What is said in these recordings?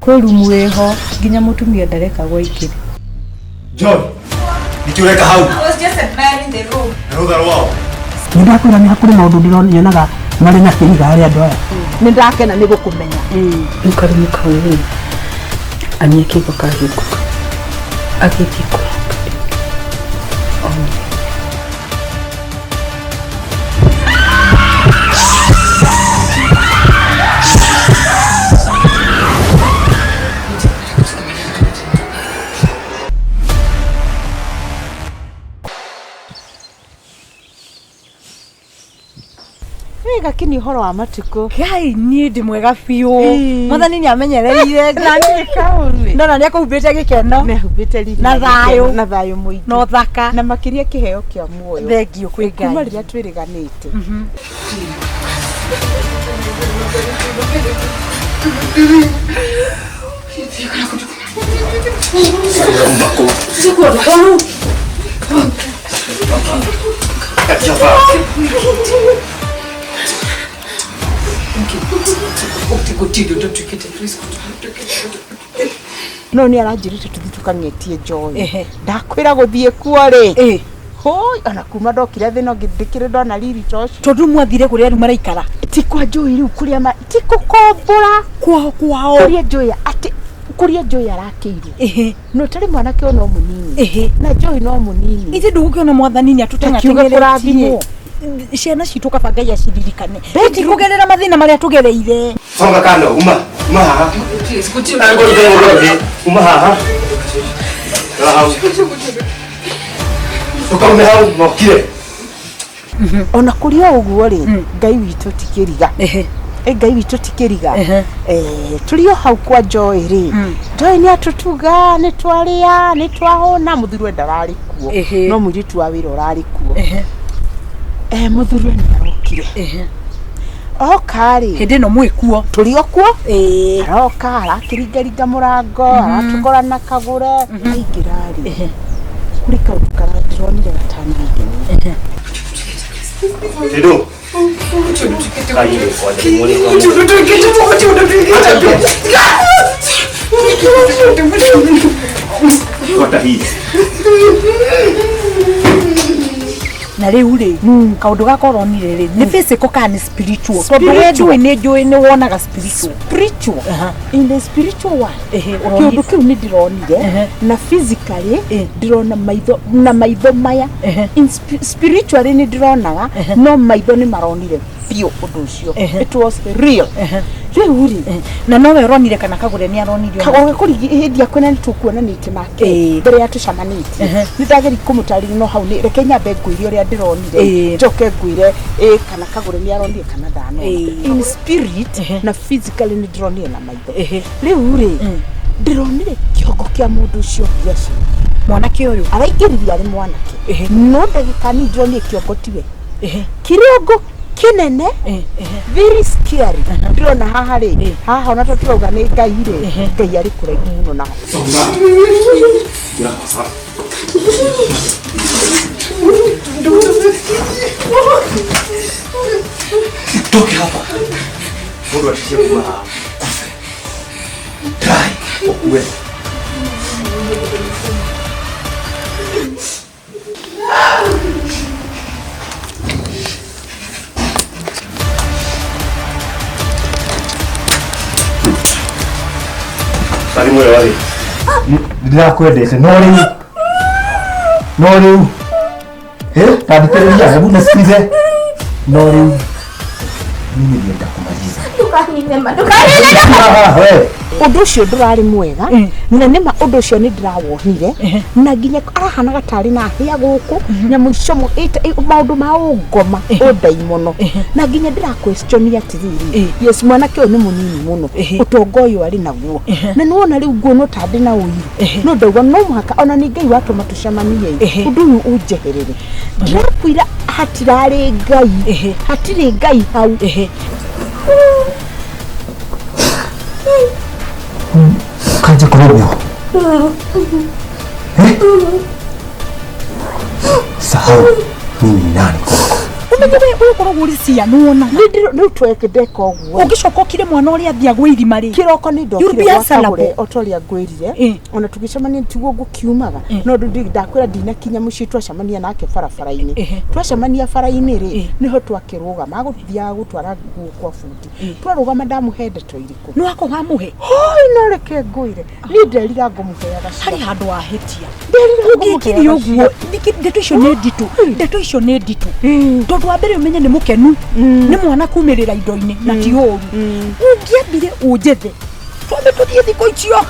Kwĩ rumu ĩho nginya mũtumia ndarekagwo aingĩre. John, nĩkĩ ũreka hau? I was just admiring the room. Na rũtha rwao. Nĩ ndakwĩra nĩ hakũrĩ maũndũ ndĩronyonaga marĩ na kĩriga harĩ andũ aya. Nĩ ndakena nĩ gũkũmenya. Rĩu karumu kau rĩ, ani akĩigua kahingũka agĩthiĩ kũhinga onire. Wega kini ũhoro wa matukũ. Ngai niĩ ndĩ mwega biũ. Mwathani nĩ amenyereire. Na niĩ kaũrĩ. Ndona nĩ akũhumbĩte gĩkeno. Nĩ ahumbĩte riri Na thayũ. Na thayũ mũingĩ. Na ũthaka. Na makĩria kĩheo kĩa muoyo. Thengiũ kwĩ Ngai. Kuma rĩrĩa twĩrĩganĩte. No nĩ aranjĩrĩte tũthiĩ tũkang'etie njohi. Ndakwĩra gũthiĩ kuo rĩ. Hũi, ona kuma ndokire thĩ no ndĩkĩrĩ ndona riri ta ũcio. Tondũ mwathire kũrĩa rĩu maraikara. Ti kwa njohi rĩu kũrĩa ma ti gũkombora. Kwao kwao. Kũrĩa njohi atĩ kũrĩa njohi arakĩirwo. No tarĩ mwanake ũyũ no mũnini. Na njohi no mũnini. Ithe ndũgũkĩona mwathani nĩ Takiuga atũteng'ateng'eretie. kũrathimwo. Ciana citũ kaba Ngai aciririkane. Ti kũgerera mathĩna marĩa tũgereire. Songa kando, uma, uma haha. Uma haha. Rora hau. Ũkaume hau mokire. Ona kũrĩ o ũguo rĩ, Ngai witũ ti kĩriga. Ĩ Ngai witũ ti kĩriga. Tũrĩ o hau kwa Joy rĩ, Joy nĩ atũtuga, nĩ twarĩa, nĩ twahũna, mũthuri we ndararĩ kuo. No mũirĩtu wa wĩra ũrarĩ kuo. Mũthuri we nĩ arokire. Oka rĩ, Hĩndĩ ĩno mwĩ kuo. tũrĩ o kuo. Aroka arakĩringaringa mũrango, aratũkora na kagũre. Aingĩra rĩ, kũrĩ kaũndũ karĩa ndĩronire gatanangenia. Tindũ. Kai kwanja mwone kwa. Hii. Na rĩu rĩ, kaũndũ gaka ũronire rĩ, nĩ physical kana nĩ spiritual? Tondũ we Spiritual. njũĩ nĩ njũĩ nĩ wonaga spiritual. Spiritual. In the spiritual world. Ũronire. Kĩũndũ kĩu nĩ ndĩronire na physically ndĩrona maitho na maitho maya. In spiritually nĩ ndĩronaga no maitho nĩ maronire biũ ũndũ ũcio. It was real. Rĩu rĩ, Na nowe ũronire kana kagũre nĩ aronire ona? Kagũre kũrĩ hĩndĩ ya kwĩna nĩ tũkuonanĩtie nake mbere ya tũcamanĩtie. Nĩ ndageria kũmũtarĩria no hau nĩ reke nyambe ngwĩre ũrĩa ndĩronire njoke ngwĩre ĩ kana kagũre nĩ aronire kana ndanona. In spirit na physically nĩ ndĩronire na maitho. Rĩu rĩ, ndĩronire kĩongo kĩa mũndũ ũcio biacara. Mwanake ũyũ araingĩririe arĩ mwanake no ndagĩka nini ndĩronire kĩongo tiwe. Kĩrongo kĩnene very scary. Ndĩrona haha rĩ, haha ona to tũrauga nĩ Ngai rĩ, Ngai arĩ kũraihu mũno naho. Songa. Njĩra haha. Toke hapa. Mundu atishie kuma haha. Kufe. Try. Ukue. Tarĩ muoyo rĩ. Ndĩrakwendete no rĩu no rĩu ta thikĩrĩria, hebu nisikize. No rĩu mimi ndiye nitakumaliza. Ah, we. Ũndũ ũcio ndũrarĩ mwega na nĩma ũndũ ũcio nĩ ndĩrawonire na nginya arahanaga tarĩ na hĩa gũkũ nyamũ icio maũndũ ma ũngoma ũndaimono na nginya ndĩra question atĩrĩrĩ, yes, mwanake ũyũ nĩ mũnini mũno, ũtonga ũyũ arĩ naguo na nĩwona rĩu nguonwo ta ndĩ na ũiru no ndauga no mũhaka ona nĩ Ngai watũma tũcemanie ũndũ ũyũ ũnjeherere. Ndĩrakwĩra hatirarĩ Ngai, hatirĩ Ngai hau. Kaje kũrũgwo. Sahau mimi ni nani kwako. Umenye we ukoragwo uri cia nuona. Rĩu tweke ndeka ũguo. Ũngĩcoka ũkire mwana ũrĩa athiagwo irima rĩ. Kĩroko nĩ You'll be ndokire answerable. gwakagũre o ta ũrĩa ngwĩrire ona tũgĩcemania tiguo ngũkiumaga no ndakwĩra ndinakinya mũciĩ twacemania nake barabara-inĩ twacemania bara-inĩ rĩ nĩho twakĩrũgama agũthiaga gũtwara nguo kwa bundi twarũgama ndamũhe ndeto irĩkũ nĩ wako wamũhe hoi no reke ngwĩre niĩ nderira ngũmũheaga harĩ handũ wahĩtia nderira ũngĩkire ũguo ndeto icio nĩ nditũ ndeto icio nĩ nditũ tondũ wa mbere ũmenye nĩ mũkenu nĩ mwana kumĩrĩra indo-inĩ na ti ũru ũngĩambire ũnjethe twambe tũthiĩ thikũ icio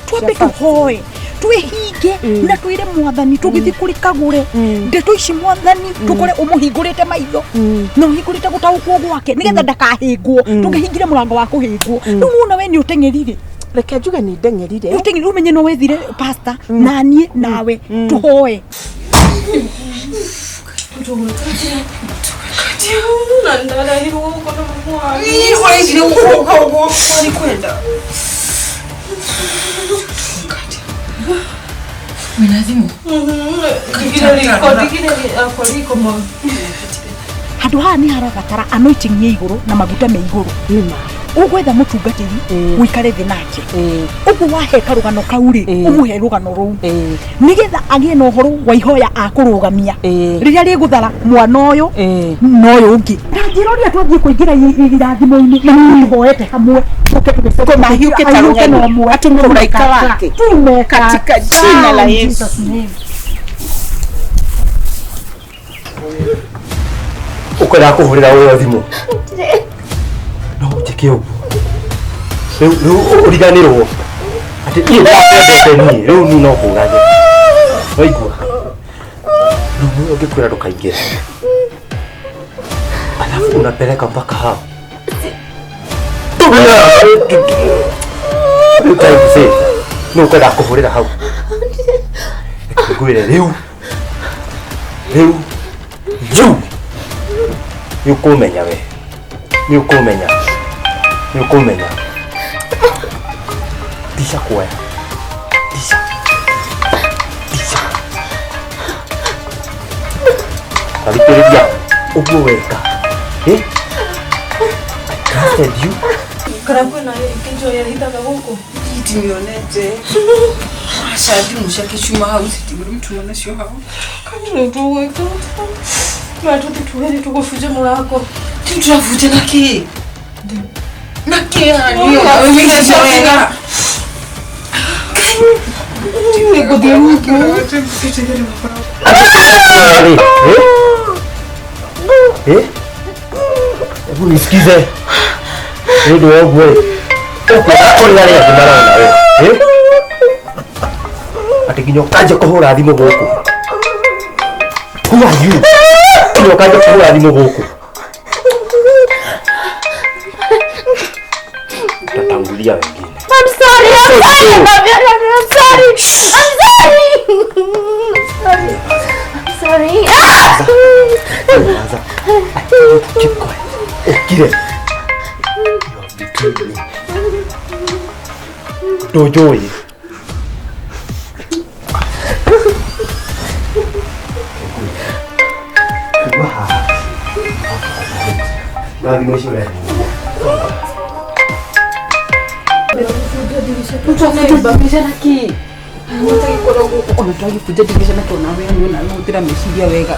twambe tũhoe twĩhinge na twĩre mwathani tũgĩthiĩ kũrĩ kagũre ndeto ici mwathani tũkore ũmũhingũrĩte maitho na ũhingũrĩte gũtaũkwo gwake nĩgetha ndakahĩngwo tũngĩhingire mũrango wa kũhĩngwo rĩu wona we nĩ ũteng'erire reke njuge nĩ ndeng'erire ũteng'erire ũmenye no wethire pastor na niĩ nawe tũhoe Handũ haha nĩ harabatara anointing ya igũrũ na maguta me igũrũ ũgwetha mũtungatĩri ũikare thĩ nake ũguo wahe karũgano kau rĩ ũmũhe rũgano rũu nĩgetha agĩe na ũhoro wa ihoya akũrũgamia rĩrĩa rĩgũthara mwana ũyũ na ũyũ ũngĩ na njĩra ũrĩa twathiĩ kũingĩra irathimo-inĩ na tũhoete hamwe Mahiũke ta rũng'endu atume mũraika wake katika jina la Yesu. Ukwenda kuhurira uyo thimu no njike uguo riu riu uriganirwo ati niĩ ndakwendete niĩ riu niĩ no kũrage waigua no mũyo ngĩkwĩra ndũkaingĩre alafu unapeleka mpaka hao no ukwenda kũhũrĩra hau ngwĩre rĩu rĩu ju nĩ ũkũmenya we nĩ ũkũmenya nĩ ũkũmenya tisha kuoya tisha tisha tathikĩrĩria ũguo weka eh I trusted you kana kwĩna kĩnjo yahithaga gũkũ Ndimionete aca thimũ ciake ciuma hau citigũrĩ mtuma nacio hau kanitũgwĩka tũthiĩ tugerie tũgũbunje mũrango Ti tũrabunja na kĩ na kĩ wega ngũthiĩ rungu Hebu nisikize. Nĩ ũndũ wa ũguo rĩ ũkwenda kũrĩa arĩa angĩ marona we atĩ nginya ũkanjia kũhũra thimũ gũkũ who are you nginya ũkanjia kũhũra thimũ gũkũ utatangulia wengine. I'm sorry, I'm sorry, I'm sorry, I'm sorry, I'm sorry. Keep quiet. Ukire. You have betrayed me. Ndũnjũĩ. Igua haha. Na thimũ icio we. Tũbambisha na kĩ ona twagĩbunja ndirisha na kĩ onawe nĩ ona ũhũthĩra meciria wega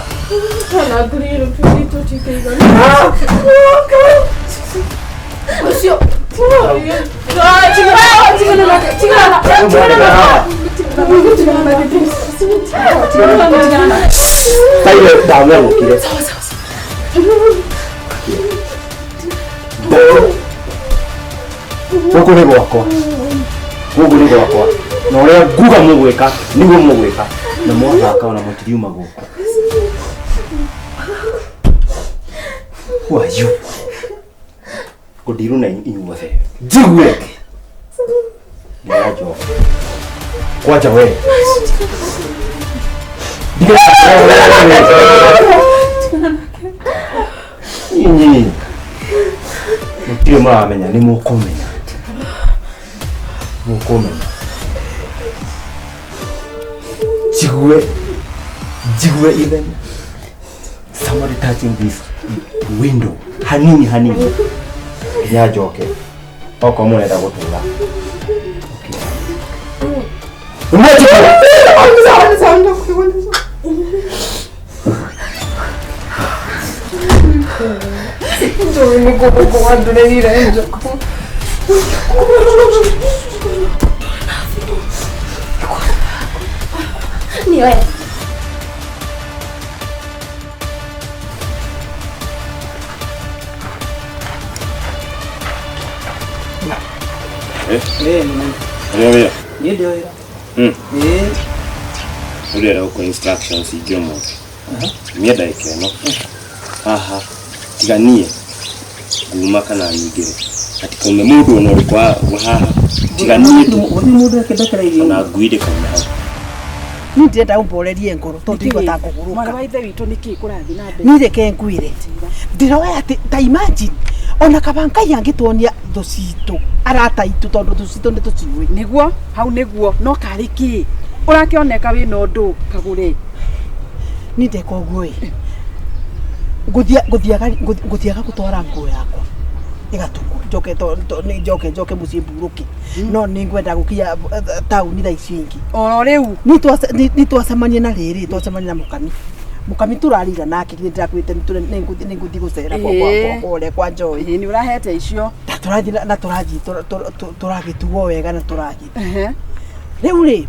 Taire ndamwerũkire. Gũkũ nĩ gwakwa gũkũ nĩ gwakwa na ũrĩa nguga mũgwĩka nĩguo mũgwĩka na mwathaka ona mũtiriuma gũkũ. Who are you? Ngũndirũ na inyuothe njigue ndĩranjoka kwanja we inyinyi mũtirĩ mũramenya nĩ mũkũmenya mũkũmenya njigue njigue even Somebody touching this window hanini hanini nginya njoke okorwo mũrenda gũtũra. Niwe. Nĩ Niĩ ndĩ wĩra. Ĩĩ. Ũrera gũkũ instructions ingĩ ũmũthĩ. Mie ndagĩka ĩno. Haha tiga niĩ nguma kana nyingĩre. Hatikaume mũndũ ona ũrĩkũ wa haha. Tiga niĩ tu. Gũtirĩ mũndũ akĩndekereirie. Ona ngui ndĩkauma hau. Niĩ ndĩrenda ũmborerie ngoro tondũ ndigua ta ngũgũrũka. Mwana wa ithe witũ nĩkĩ kũrathiĩ na mbere? Niĩ reke ngwĩre ndĩroya atĩ ta imagine ona kaba Ngai angĩtuonia thũ citũ arata aitũ tondũ thũ citũ nĩ tũciũĩ. Nĩguo hau nĩguo no karĩ kĩ ũrakĩoneka wĩna ũndũ kagũre. Niĩ ndeka ũguo ĩ ngũthiaga gũtwara nguo yakwa ĩgatukwo njoke njoke njoke mũciĩ mburũke no nĩ ngwenda gũkinya taũni thaa ici ingĩ. Oro rĩu Nĩ twacemania na rĩrĩ twacemania na mũkami mũkami tũrarĩra nake nĩ ndĩrakwĩte nĩ ngũthiĩ gũcera kwa kwa Joy. Ĩĩ nĩ ũrahete icio. Na tũrathiĩ na tũrathiĩ tũragĩtuo wega na tũrathiĩ. Rĩu rĩ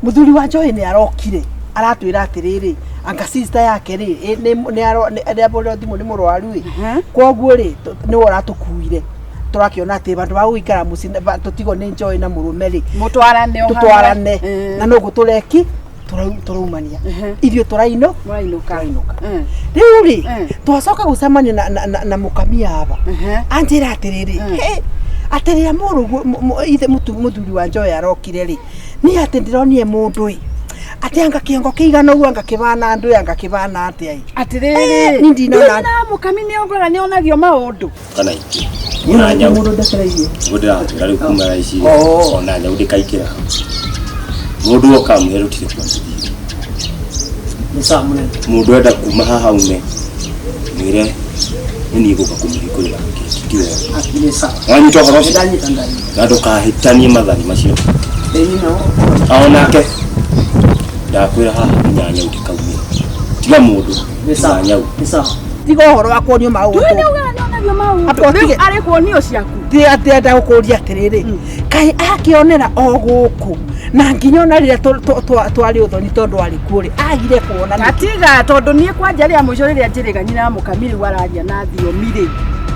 mũthuri wa Joy nĩ arokire aratwĩra atĩrĩrĩ anga sister yake rĩ nĩ ahũrĩrwo thimũ nĩ mũrwaru ĩ koguo rĩ nĩwe ũratũkuire tũrakĩona atĩ bandũ ba gũikara mũciĩ tũtigwo nĩ Joy na mũrũme rĩ mũtwarane tũtwarane na noguo tũreki tũraumania ithuĩ tũrainũka rĩu rĩ twacoka gũcemania na mũkami aba anjĩra atĩrĩrĩ atĩrĩra mũrũguo ithe mũthuri wa Joy arokire rĩ niĩ atĩ ndĩronire mũndũ ĩ atĩ anga kĩongo kĩigana ũguo anga kĩbana andũ anga kĩbana atĩa ĩ atĩrĩrĩ niĩ ndinona mũkami nĩ ongoga nĩ onagio maũndũ kana ingĩ ona nyau nĩguo ndĩratwĩra rĩu kuma thaa ici ona nyau ndĩkaingĩra hau mũndũ oka amwĩre rũtirĩ kwa mũthii. Mũndũ enda kuma haha aume mwĩre nĩ niĩ ngũka kũmũhingũrĩra gĩti ti wewe. Wanyita ũhoro ũcio na ndũkahĩtanie mathani macio onake ndakwĩra haha nginya nyau ndĩkaumĩre tiga mũndũ nginya nyau. Tiga ũhoro wa kuonio maũndũ. Nĩ ugaga nĩ onagio maũndũ rĩu arĩ kuonio ciaku. Ndĩrenda gũkũria atĩrĩrĩ kaĩ akĩonera o gũkũ na nginya ona rĩrĩa twarĩ ũthoni tondũ arĩ kuo rĩ agire kuona nĩkĩ? Atiga tondũ niĩ kwanja rĩa mũico rĩrĩa njĩrĩga nyina mũkami rĩu araria na thiomi rĩ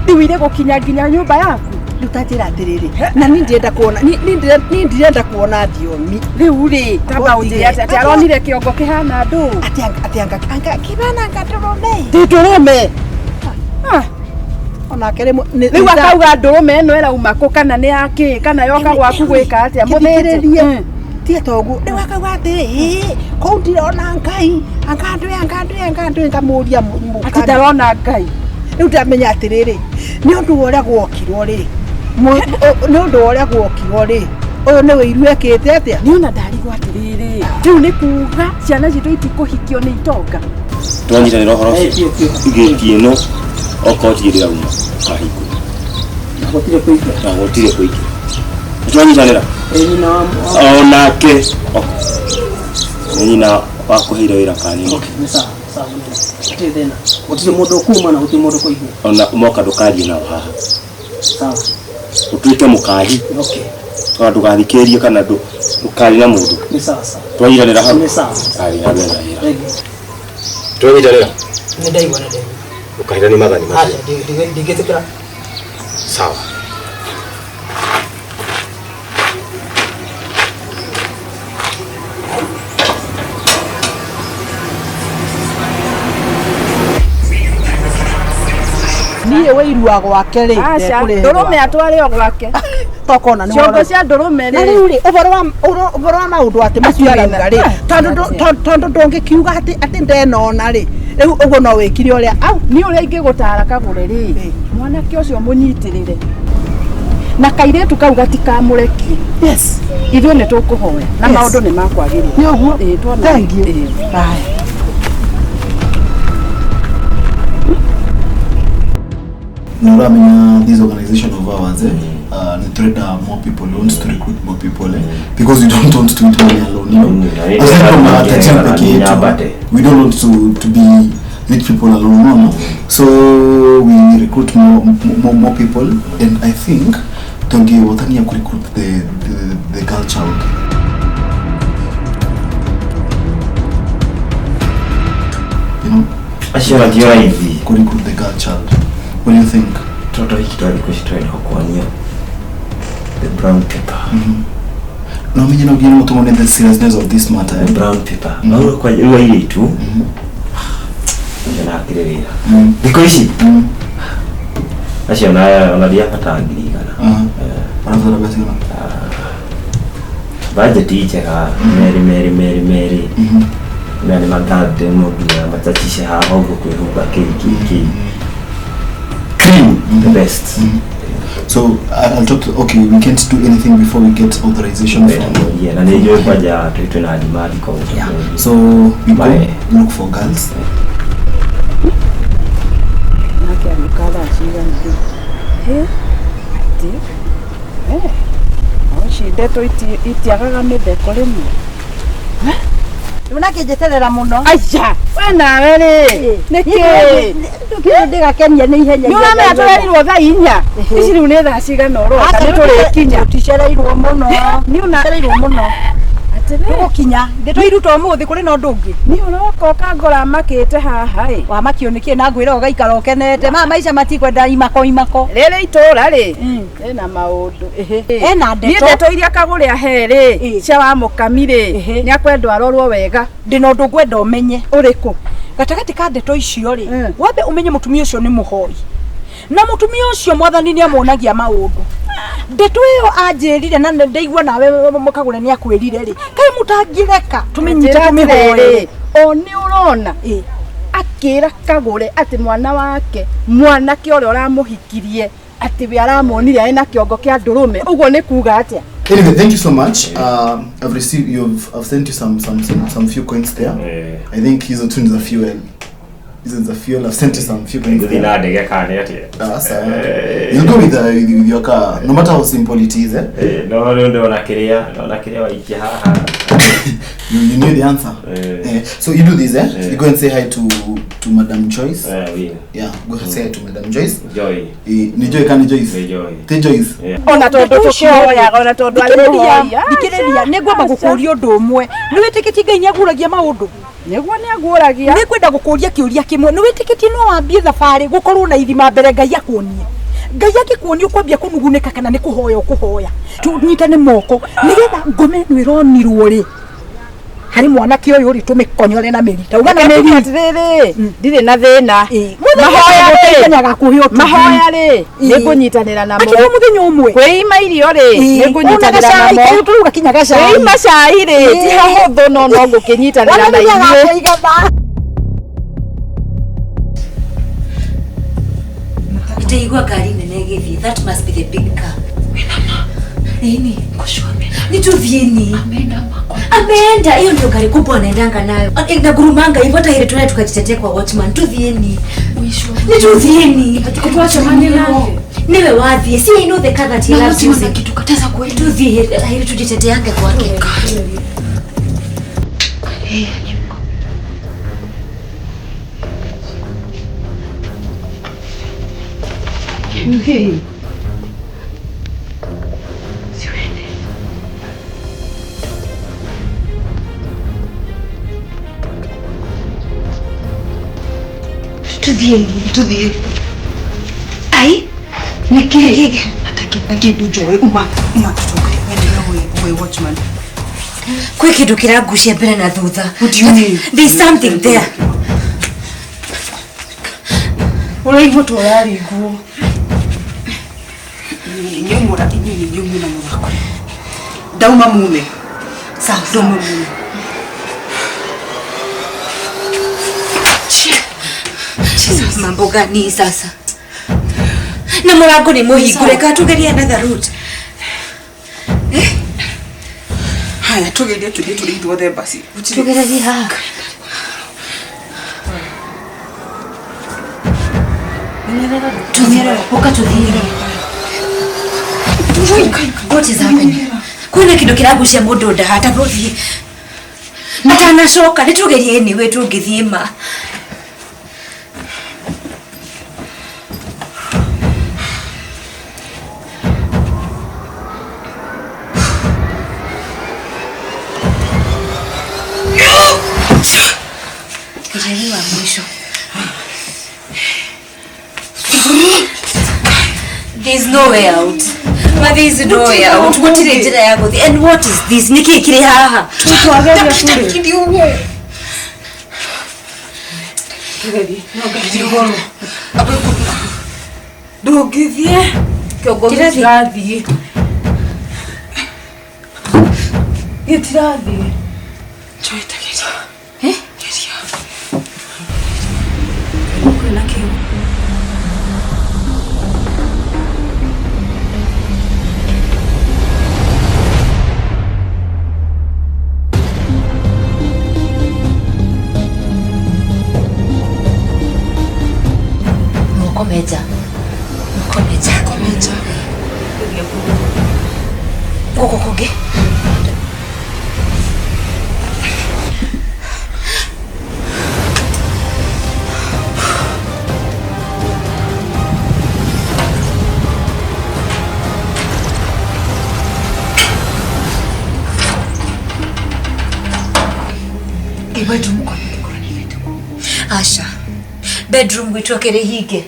rĩu irĩ gũkinya nginya nyũmba yaku. Rĩu ta njĩra atĩrĩrĩ na niĩ ndĩrenda kuona niĩ ndirenda kuona thiomi rĩu rĩ tamba ũnjĩre atĩ atĩ aronire kĩongo kĩhana ndũ atĩ anga kĩhana anga ndũrũme ti ndũrũme onake rĩmwe rĩu akauga ndũrũme ĩno ĩrauma kũ kana nĩ yakĩ kana yoka gwaku gwĩka atĩa mũthĩnje tiga toguo rĩu akauga atĩrĩ kũu ndirona Ngai anga andũ anga andũ anga andũ ngamũria mũkami atĩ ndarona Ngai. Rĩu ndamenya atĩrĩrĩ nĩ ũndũ wa ũrĩa gwokirwo rĩ nĩ ũndũ wa ũrĩa gwokirwo rĩ ũyũ nĩ wĩiru ekĩte atĩa. Niĩ ona ndarigwo atĩrĩrĩ rĩu nĩ kuga ciana citũ itikũhikio nĩ itonga. Twanyitanĩra ũhoro ũcio gĩti ĩno okorwo ti ndĩrauma ũkahingũra na gũtirĩ kũingĩra na gũtirĩ kũingĩra. Twanyitanĩra onake nĩ nyina wakũheire wĩra kana nĩ Nĩ sawa sawa mũnene gũtirĩ thĩna gũtirĩ mũndũ ũkuma na gũtirĩ mũndũ ũkũingĩra. Ona moka ndũkarie nao haha. Sawa ũtuĩke mũkahi tondũ ndũgathikĩrĩrie kana ndũkarie na mũndũ. Nĩ sawa sawa. Twanyitanĩra hau. Nĩ sawa. Aria na mbere na wĩra. Twanyitanĩra. Nĩ ndaigua nĩ ndaigua. Ndũkahĩtanie mathani macio. Aca ndingĩtĩkĩra. Sawa. Niĩ wĩirua gwake rĩ ndũrũme atware o gwake tokona nĩ ciongo cia ndũrũme na rĩu rĩ ũhoro wa maũndũ atĩ macio arauga rĩ tondũ ndũngĩkiuga atĩ ndenona rĩ rĩu ũguo no wĩkire ũrĩa au niĩ ũrĩa ingĩgũtara kagũre rĩ mwanake ũcio mũnyitĩrĩre na kairĩtu kau gatikamũrekie. Yes ithuĩ nĩ tũkũhoya na maũndũ nĩ makwagĩrĩra. Nĩ ũguo. Thank you. Bye. Na ũramenya this organization of ours, eh, nĩ tũrenda more people, we want to recruit more people, eh, because we don't want to eat money alone, you know. Aside from ta team peke yetu, we don't want to be rich people alone, no, no. So we recruit more people, and I think tũngĩhotania ku recruit the girl child. You know, Acio natio raithi. Ku recruit the girl child. What do you think? Toto hiki twathikũ ici tũrenda kuonio the brown paper. No menye no nginya mũtũmone the seriousness of this matter, eh? The brown paper. No kwa rĩu airĩtu acio na hatirĩ wĩra thikũ ici, acio ona ndiabata 100,000. Ũrabatara mbeca cigana? Budget njega merĩ merĩ merĩ merĩ na nĩ matande no nginya machacishe haha ũguo kwĩhumba kĩ kĩ kĩ cream the best. So I'll talk to, okay, we can't do anything before we get authorization from Yeah, na nĩ njũĩ kwanja twĩna demand koguo. So we go look for girls. Nake agĩũka thaa cigana rĩu? Hĩ, atĩ eh, no ici ndeto itiagaga mĩtheko rĩmwe. Rĩu nakĩnjeterera mũno. Aca, we nawe rĩ, nĩkĩ? Ndũkĩrĩ ndĩgakenia nĩ ihenya. Nĩ ũramenya tũrerirwo thaa 4. Ici rĩu nĩ thaa cigana ũroka nĩ tũrĩkinya. Tũticereirwo mũno. Nĩ una Cereirwo mũno. Atĩrĩ. Tũgũkinya. Ndĩtũiruta ũmũthĩ kũrĩ na ũndũ ũngĩ. Nĩ ũroka ũkangora makĩte haha ĩ. Wamakio nĩkĩ na ngwĩra ũgaikara ũkenete. Ma maica matikwenda imako imako. Rĩrĩ itũra rĩ, rĩna maũndũ. Ena ndeto. Niĩ ndeto iria kagũre ahe rĩ, cia wa mũkami rĩ, nĩ akwendwo arorwo wega. Ndĩna ũndũ ngwenda ũmenye. Ũrĩkũ? Gatagatĩ ka ndeto icio rĩ, wambe ũmenye mũtumia ũcio nĩ mũhoi. Na mũtumia ũcio mwathani nĩ amuonagia maũndũ. Ndeto ĩyo anjĩrire na ndaigua nawe mũkagũre nĩ akwĩrire rĩ, kaĩ mũtangĩreka tũmĩnyite tũmĩhoere. O nĩ ũrona akĩra kagũre atĩ mwana wake mwanake ũrĩa ũramũhikirie atĩ we aramuonire arĩ na kĩongo kĩa ndũrũme, ũguo nĩ kuga atĩa? Anyway, thank you so much. I've received you've I've sent you some few coins there. I think hizo tu ni za fuel. Hizo ni za fuel. I've sent you some few coins Ngũthiĩ there. na ndege kana nĩ atĩa? Ah, sawa. You'll go with your car, no matter how simple it is, eh? No rĩu ndona kĩrĩa waikia haha. You knew the answer. So you do this, eh? You go and say hi to Madam Joyce. Yeah, Yeah, go say hi to Madam Joyce. Joy. Ni Joy kana Joyce? Ni Joy. Ti Joyce. Ona tondũ tũkĩhoyaga, ona tondũ arĩ mũhoi. Thikĩrĩria, nĩ ngwamba gũkũria ũndũ ũmwe. Nĩ wĩtĩkĩtie Ngai nĩ aguũragia maũndũ? Nĩguo nĩ aguũragia. Nĩ ngwenda gũkũria kĩũria kĩmwe. Nĩ wĩtĩkĩtie no wambie thabarĩ gũkorwo na ithima mbere Ngai akuonie? Ngai angĩkuonia ũkwambia kũnugunĩka kana nĩ kũhoya ũkũhoya? Tũnyitane moko nĩgetha ngome ĩno ĩronirwo rĩ harĩ mwanake ũyũ rĩ tũmĩkonyore na mĩri. Tauga na mĩri. Atĩrĩrĩ, ndirĩ na thĩna. Mahoya rĩ, nĩ ngũnyitanĩra namo. Akiuga mũthenya ũmwe. Kwĩima irio rĩ, nĩ ngũnyitanĩra namo. Tũruga kinya gacai. Kwĩima cai rĩ, ti hahũthũ no no ngũkĩnyitanĩra na inyuĩ. Nitaigua ngari nene ĩgĩthiĩ. That must be the big car. Nini? Nituthieni. Ameenda. Hiyo ndio gari kubwa anaendanga nayo. Inagurumanga hivyo hata ile tunaye tukajitetea kwa watchman. Tuthieni. Nituthieni. Niwe wathie. See, I know the car that he loves using. Kitukataza kweli. Tuthie hili tujiteteange kwake. Hey. Tuthieni. Tuthiĩ. Ai. Nĩkĩ? Hata kĩndũ njoe uma tũcoke wende we watchman. Kwĩ kĩndũ kĩrangucia mbere na thutha. What do you mean? There's something there. Ũraigua ta ũraringwo. Inyuĩ mũra inyuĩ nĩ inyuĩ mwĩna mũthako. Ndauma mume. Sawa. Ndauma mume. Jesus, mambo gani sasa? Na mũrango nĩ mũhingũre, ka tugerie another route. Haya, tugerie tũthiĩ tũrĩ ithuothe basi. Tugererie haha. Tuthiĩ, ũka tuthiĩ. What is happening? Kwĩna kĩndũ kĩragucia mũndũ nda hata tũthiĩ. Atanacoka nĩ tũgerie anyway tũngĩthiĩ ma. Kijaribu wa mwisho. There's no way out. Ma there is no way out. Gũtirĩ njĩra ya gũthiĩ. And what is this? Nĩ kĩĩ kĩrĩ haha? Ndũngĩthiĩ kĩongo gĩtirathiĩ gĩtirathiĩ Joy, geria. Eh? Geria. Kwĩna kĩo. Mũkomeja. Mũkomeja. Komeja. Gũkũ kũngĩ. Ĩ bedroom kwa nĩngĩkorwo nĩ igĩte kũ. Aca. Bedroom gwitũ akĩrĩ hinge.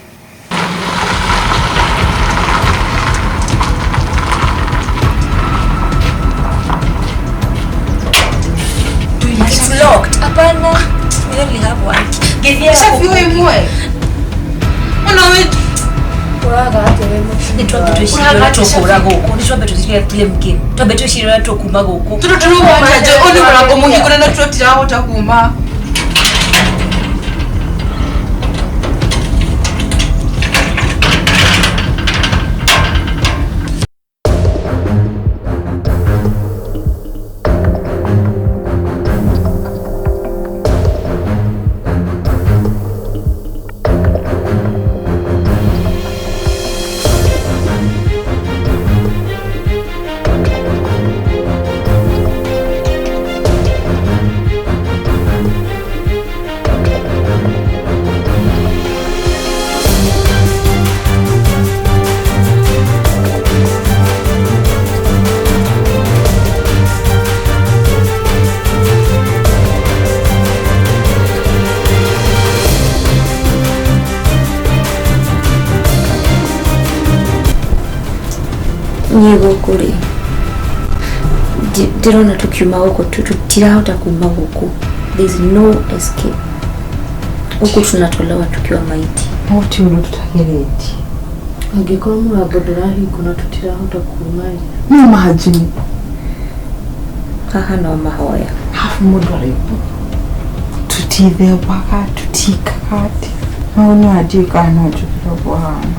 It's locked. Hapana. We only have one. Githia. Safi wewe mwe. Ona we Nĩ twambe twĩcirie ũrĩa tũkũra gũkũ. Nĩ twambe twĩcirie blame game. Twambe twĩcirie ũrĩa tũkuma gũkũ. tũtũ tũruma nja ũyũ nĩ mũrango mũhingũre na tũtirahota kuma. Niĩ gũkũ rĩ ndĩrona tũkiuma gũkũ tũtirahota kuma gũkũ. There is no escape. Gũkũ tunatolewa tukiwa maiti. Gũtirĩ ũndũ tũtageretie. Angĩkorwo mũrango ndũrahingwo na tũtirahota kuma rĩ, No imagine Haha no mahoya. hafu mũndũ araigua tũtithembaga tũtikaga atĩ no no andiĩ kana no njũkĩre ũguo hana.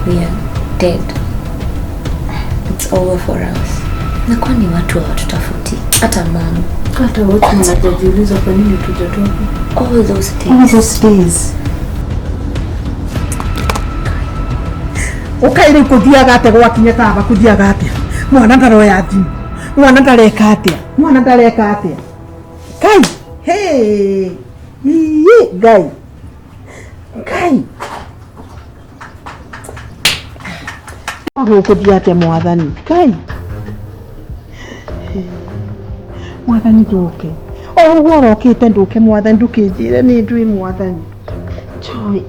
We are dead. It's over for us. Na kwani watu hawatutafuti? Hata mama. hata watu wanajiuliza kwa nini tujatoka. All those All days. those days. Ukai rĩu kũthiaga atĩa gwakinya taba kũthiaga atĩa mwana ndaroya thimũ mwana ndareka atĩa mwana ndareka atĩa kai hey ii ngai ngai gũkũthiĩ atĩa mwathani ngai mwathani ndũke o ũguo ũrokĩte ndũke mwathani ndũkĩnjĩre nĩ ndwĩ mwathani Joy.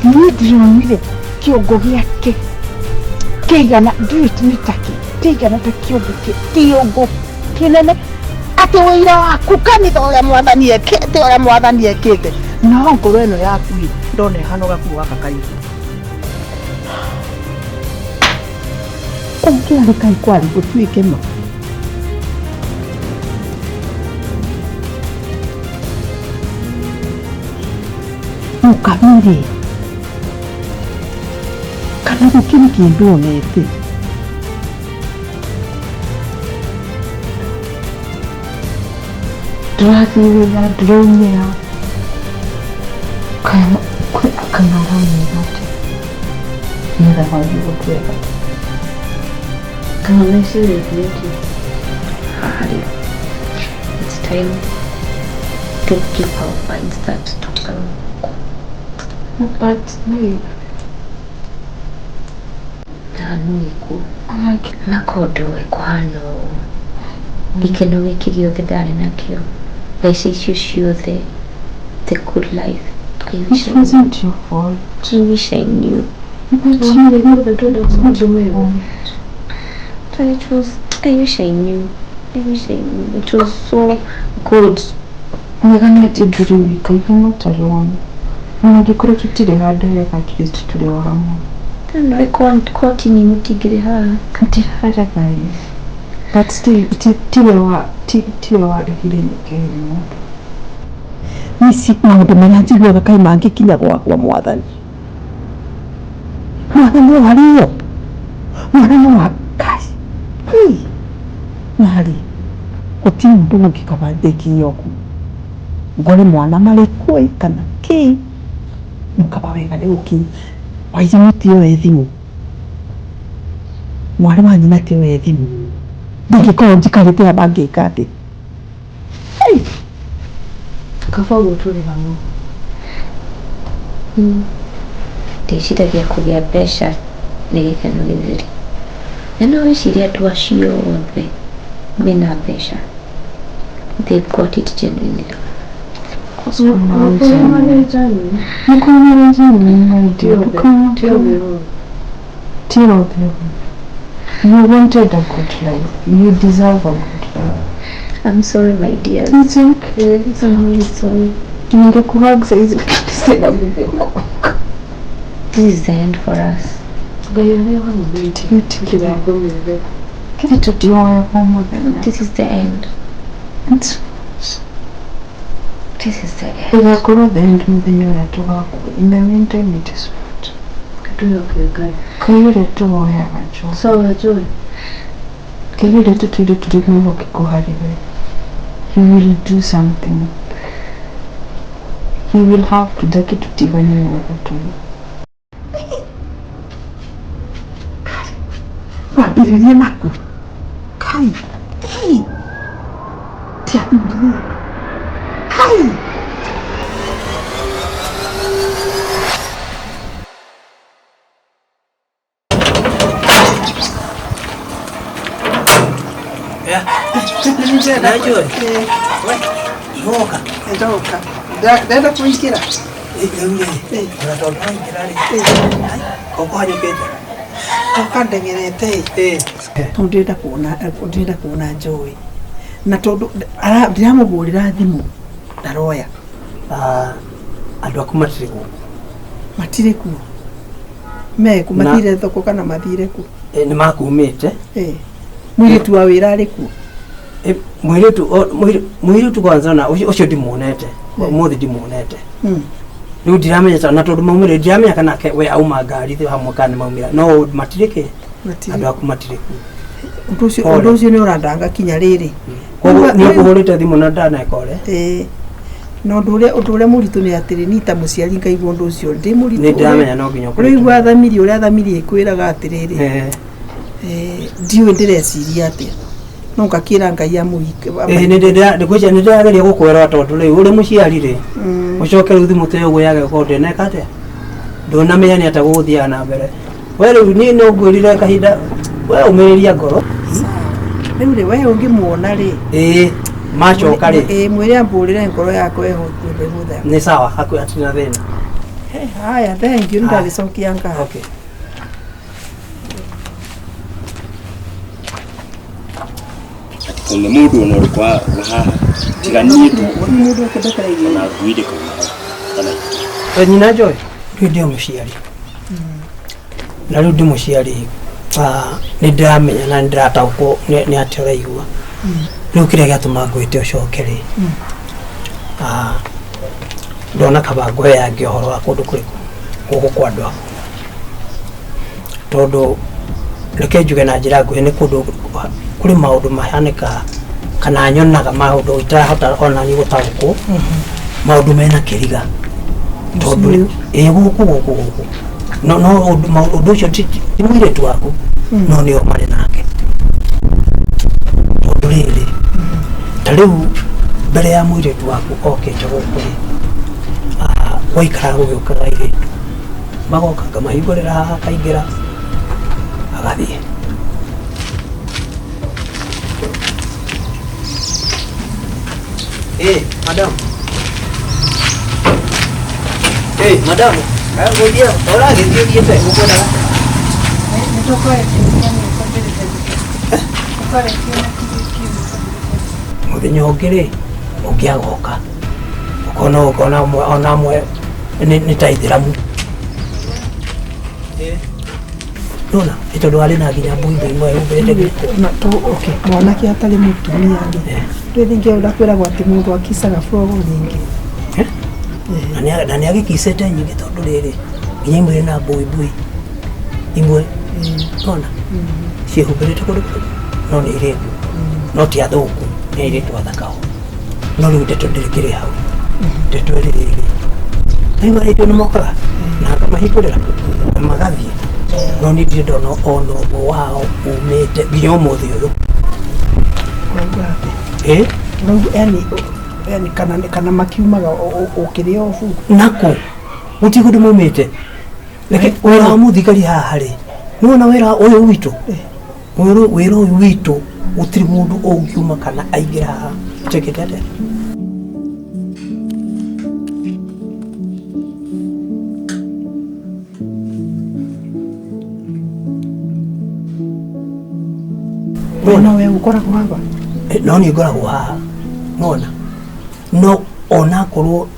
Niĩ ndĩronire kĩongo gĩake kĩigana ndiũĩ nĩ takĩ kĩigana ta kĩongo kĩongo kĩnene atĩ wĩira waku kanitha ũrĩa mwathani ekĩte ũrĩa mwathani ekĩte no ngoro ĩno yaku ĩ ndona ĩhana gakuo gaka kairũ ũngĩarĩ kai kwarĩ gũtuĩke ma Nyokabi rĩ, kana gũkĩrĩ kĩndũ onete? Ndĩrathiĩ wĩra, ndĩraumĩra, kana aramwĩra atĩ nĩgetha wathiĩ gũtwetha. Kana meciria atĩ Harry, it's time to keep our minds that tutikarwo. But wait. Na nĩku na kũndũ kũhana ũũ, gĩkeno gĩkĩ gĩothe ndarĩ nakĩo, mbeca icio ciothe, the good life. I wish It I wasn't your fault. I wish I knew. But you But it was, I wish I knew. I wish I knew. It was so good. Wega nĩ atĩ ndũrĩ wika, you're not alone. Ona angĩkorwo tũtirĩ handũ hega, at least tũrĩ o hamwe. No, kotini mũtingĩrĩ haha. Tiraga, but still tiwe wa tiwe warehire nyũke ĩno. Ici maũndũ marĩa njiguaga kaĩ mangĩkinya gwakwa, mwathani, mwathani no arĩo, mwana no akai narĩ gũtirĩ mũndũ ũngĩ kaba ndĩkinya ũguo ngore mwana marĩ kuo kana kĩ, no kaba wega nĩ gũkinya. Wairimũ tioe thimũ, mwarĩ wa nyina tioe thimũ, ndingĩkorwo njikarĩte haha ngĩka atĩ. Kaba ũguo tũrĩ hamwe. Ndĩciragia kũgĩa mbeca nĩ gĩkeno gĩtheri, na no wĩcirie andũ acio othe mena mbeca, they've got it genuinely. Nĩ kũrĩ marĩ genuine, my dear. Ti othe. You wanted a good life. You deserve a good life. I'm sorry, my dear. It's okay. I'm really sorry. Ningekuhug saizi lakini sina nguvu. This is the end for us. Kile tutioya mũthenya. This is the end. It's This is the end. Ĩgakorwo the end mũthenya ũrĩa tũgakua. In the meantime, it is what. Ngai ũrĩa tũhoyaga Joy. Sawa Joy. Ngai ũrĩa tũtũire tũrĩ mwĩhokeku harĩ we. He will do something. He will have to reke tũtigane ũguo tũrĩ. Wambĩrĩrie naku kai kai ti athuri kai. Najua. Ndoka. Ndoka. Ndenda kuingĩra. Rĩu rĩ, ona tondũ waingĩra rĩ, ũkũhanyũkĩte? Ndoka ndeng'erete ĩ. Tondũ ndĩrenda kuona Joy. Na tondũ ndĩramũhũrĩra thimũ ndaroya. Andũ aku matirĩ gũkũ. Matirĩ kuo. Meku mathire thoko kana mathire ku? Nĩ makumĩte. Mũirĩtu wa wĩra arĩ kuo? Mũirĩtu kwanza na ũcio ndimuonete. Ũmũthĩ ndimuonete. Rĩu ndiramenya na tondũ maumĩre ndiramenya kana we auma ngari hamwe kana nĩ maumĩra, no matirĩ kĩ, andũ aku matirĩ kuo. Ũndũ ũcio nĩ ũrandanga kinya rĩrĩ. Koguo nĩ ũkũhũrĩte thimũ na ndanekore. Ĩĩ. Na ũndũ ũrĩa mũritũ nĩ atĩrĩ, niĩ ta mũciari ngaigua ũndũ ũcio ndĩ mũritũ. Nĩ ndĩramenya no nginya ũkũrĩte. Ũraigua thamiri, ũrĩa thamiri ĩkwĩraga atĩrĩrĩ, ndiũĩ ndĩreciria atĩa, no ngakĩra Ngai amũhike. Ĩĩ, nĩ ndĩrageria gũkwĩra tondũ rĩu ũrĩ mũciari rĩ, ũcoke rĩu thimũ ta ũguo yage gũkorwo ndĩneka atĩa, ndũnamenya nĩ atĩa gũgũthiaga na mbere. We rĩu niĩ no ngwĩrire kahinda we ũmĩrĩria ngoro. Rĩu rĩ, we ũngĩmuona rĩ, Ĩĩ, macoka rĩ, ĩĩ, mwĩre ambũrĩre ngoro yakwa ĩhũthe. Nĩ sawa, hakuhĩ hatirĩ na thĩna. Haya, thank you, nĩndagĩcokia ngatho. Okay. Ona mũndũ ona ũrĩkũ wa haha tiga niĩ tu. Mũndũ ũkĩndekereirie. Ona ngui ndĩkauma hau kana We nyina Joy, rĩu ndĩ mũciari na rĩu ndĩ mũciari, nĩ ndĩramenya na nĩ ndĩrataũkwo nĩ atĩa ũraigua. Rĩu kĩrĩa gĩatũma ngwĩte ũcoke rĩ, Ndona kaba ngũheange ũhoro wa kũndũ kũrĩkũ gũkũ kwa andũ aku. Tondũ reke njuge na njĩra nguhĩ nĩ kũndũ kũrĩ maũndũ mahanĩkaga kana nyonaga maũndũ itarahota ona niĩ gũtaũkwo maũndũ mena kĩriga tondũ ĩ gũkũ gũkũ gũkũ no no ũndũ ũndũ ũcio ti ti mũirĩtu waku no nĩo marĩ nake tondũ rĩrĩ ta rĩu mbere ya mũirĩtu waku okĩte gũkũ rĩ gwaikaraga gũgĩũkaga airĩtu magoka ngamahingũrĩra haha akaingĩra agathiĩ. Eh, madam. Eh, madam. Ngũthiĩ, ũragĩthiĩ ũthiĩte ũkwendaga. Mũthenya ũngĩ rĩ, ũngĩ agoka. Ũkona ũkona ona amwe nĩ ta ithĩramu. Nona, nĩ tondũ arĩ na nginya mbuibũ imwe humbĩrĩte gĩko. Na to okay, mwanake atarĩ mũtumia rĩ, rĩ rĩngĩ ũrĩa kwĩragwo atĩ mũndũ akicaga frogo nyingĩ. Na nĩ agĩkicĩte nyingĩ tondũ rĩrĩ nginya imwe na mbuibui imwe nona ciĩhumbĩrĩte kũndũ kũrĩkũ no nĩ airĩtu no ti athũku nĩ airĩtu athaka o no rĩu ndeto ndĩrĩkĩrĩ hau ndeto ĩrĩ rĩrĩ rĩu airĩtu nĩ mokaga na ngamahingũrĩra na magathiĩ no niĩ ndirĩ ndona ona ũmwe wao umĩte nginya ũmũthĩ ũyũ. Ũrauga atĩ? Ĩ? Ũrauga yani yani kana makiumaga ũkĩrĩ obu? Nako gũtirĩ kũndũ maumĩte. Reke wĩra wa mũthigari haha rĩ, nĩwona wĩra ũyũ witũ, wĩra ũyũ witũ gũtirĩ mũndũ ũngiuma kana aingĩre haha ũtekĩte atĩa. We nowe ũkoragwo haha? No niĩ ngoragwo haha nona no onakorwo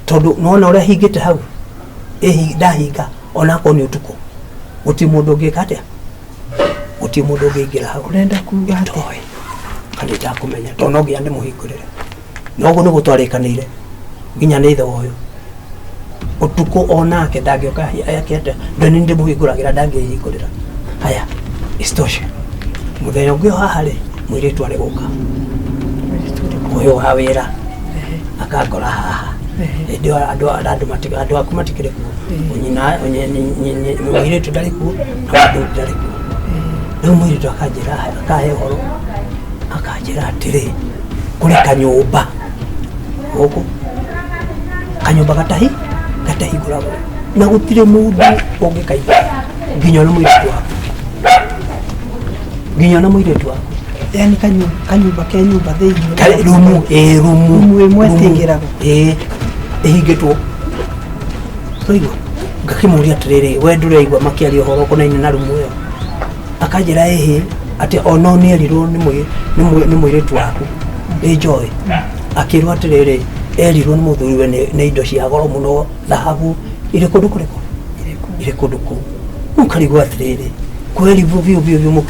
tondũ nona ũrĩa hingĩte hau ndahinga onakorwo nĩ ũtukũ gũtirĩ mũndũ ũngĩka atĩa, gũtirĩ mũndũ ũngĩingĩra hau. Ũrenda kuga atĩa? Ndoĩ kana itakũmenya tondũ no nginya ndĩmũhingũrĩre na ũguo nĩguo twarĩkanĩire nginya nĩ ithe wa ũyũ ũtukũ onake ndangĩũka akĩenda ndũ nĩ ndĩmũhingũragĩra ndangĩhingũrĩra. Haya, isitoshe mũthenya ũngĩ o haha rĩ mũirĩtu arĩ gũka ũyũ wa wĩra akangora haha hĩndĩ ĩyo andũ aku matikĩrĩ kuo, nyina mũirĩtu ndarĩ kuo na mũthuri ndarĩ kuo. Rĩu mũirĩtu akanjĩra akahe ũhoro akanjĩra atĩrĩ kũrĩ kanyũmba gũkũ kanyũmba gatahingũragwo na gũtirĩ mũndũ ũngĩkaingĩra nginya ona mũirĩtu waku, nginya ona mũirĩtu waku. Yani kanyũmba ke nyũmba thĩinĩ. Kare rumu, ĩ rumu. Rumu ĩmwe ĩtingĩragwo. Ĩ ĩhingĩtwo. Ũraigua? Ngakĩmũria atĩrĩrĩ, we ndũraigua makĩaria ũhoro ũkonainie na rumu ĩyo? Akanjĩra ĩhĩ atĩ ona nĩ erirwo nĩ mũirĩtu waku ĩ Joy. Akĩrwo atĩrĩrĩ erirwo nĩ mũthuriwe nĩ indo cia goro mũno thahabu irĩ kũndũ kũrĩkũ? Irĩ kũndũ kũu. Ũkarigwo atĩrĩrĩ kweri biũ biũ biũ